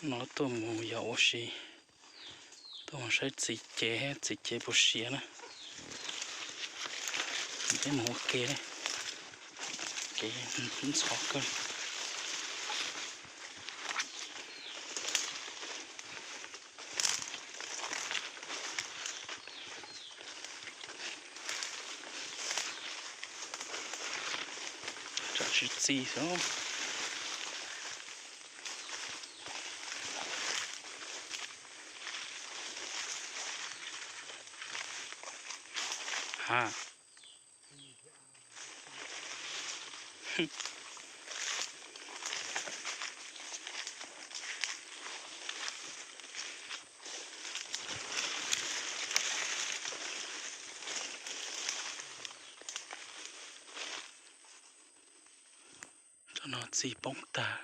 No tuaj mus yos ua si, tuaj mus saib txiv cev, txiv cev puas siav na. Peb mus ua ke, kev ntxhov kawg. Tsam tsis txi xwb. Ha. Tsob no txi poob tag.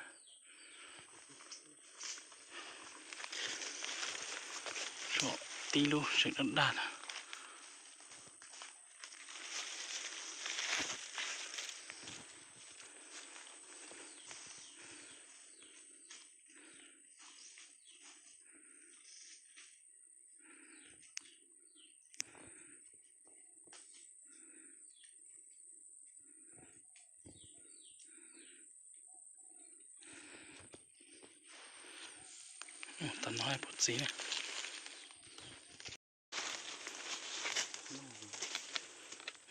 Tib lub tseem daj daj na. Tom no puas txi na.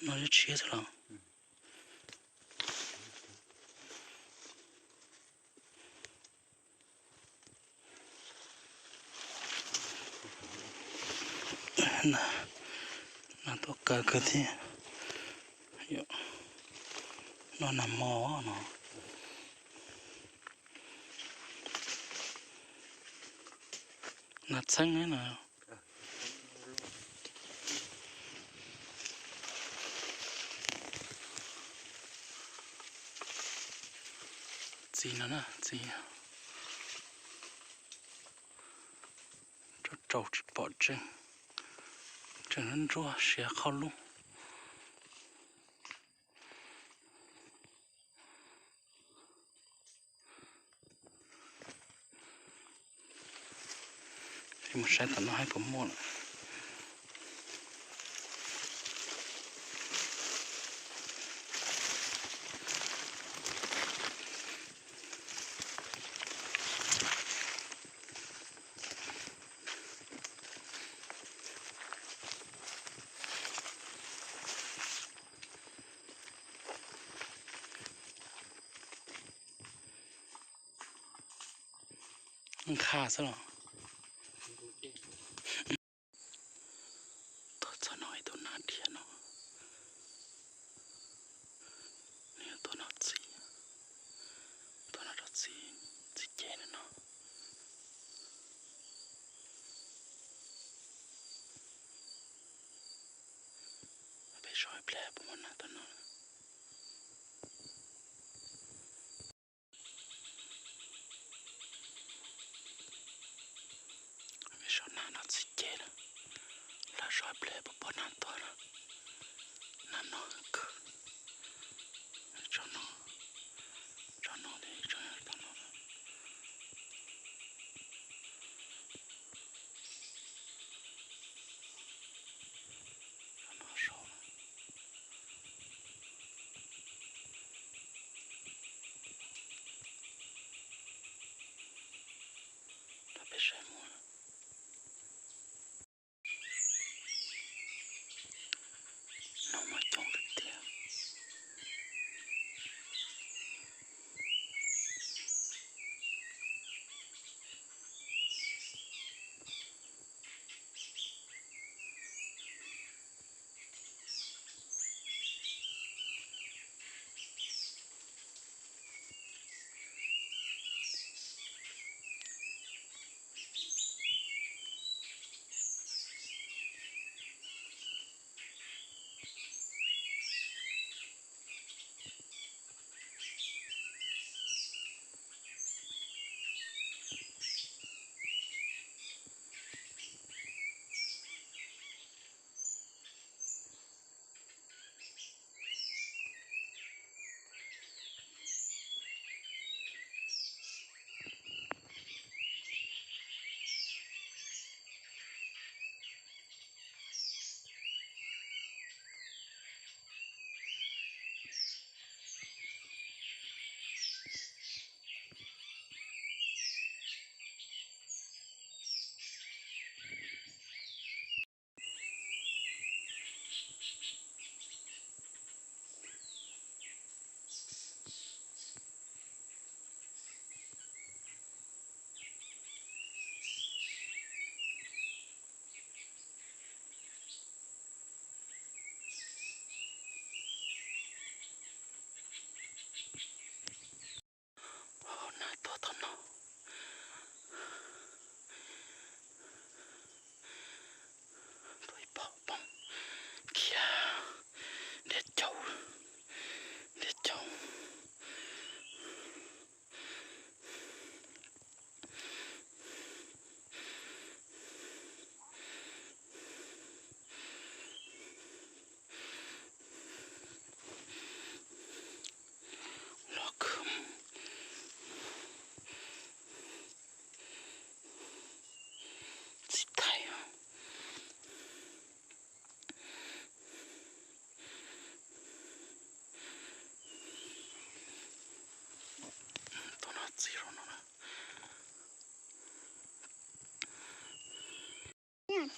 No yuav tshiab xwb los. Nas tuaj kaw kawg thiab. No nas mos no. Nas txheeb no. Txiv no na, txiv. Rau rau tsis pom tseeb, tseem ntsuab siav qhov lub. Mus saib tom no saib puas muaj lawm. Nqha xwb los. Tuaj txog no ib tug nag dhia no. Nws tuaj noj txiv, tuaj noj txiv, txiv cev no. Peb so ib pliag puas muaj nag tuaj no. Peb so nag noj txiv cev na, lam so ib pliag puas pom nag tuaj na. Nag no kawg. Tso no, tso no, tso no. Tso no sau na. Rau peb saib mus.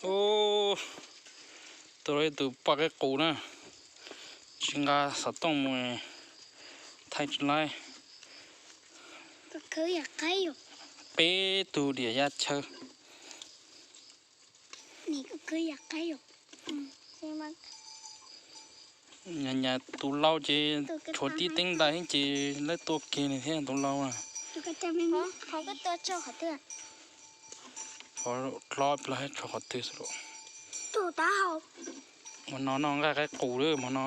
Ub, tua ib tug poj qaib qus na, tsis nqa xov tooj mus thaij tsis laib. Peb tug diam yaj chaw. Nyas nyas tus lau ces tshuav tib teeb ntais ces lawv tua kiag li thiab tus lau na. Qhov dlob plaws tshuav qhov twg xwb lauj. Hmo no noj nqaij qaib qus lawm hmo no.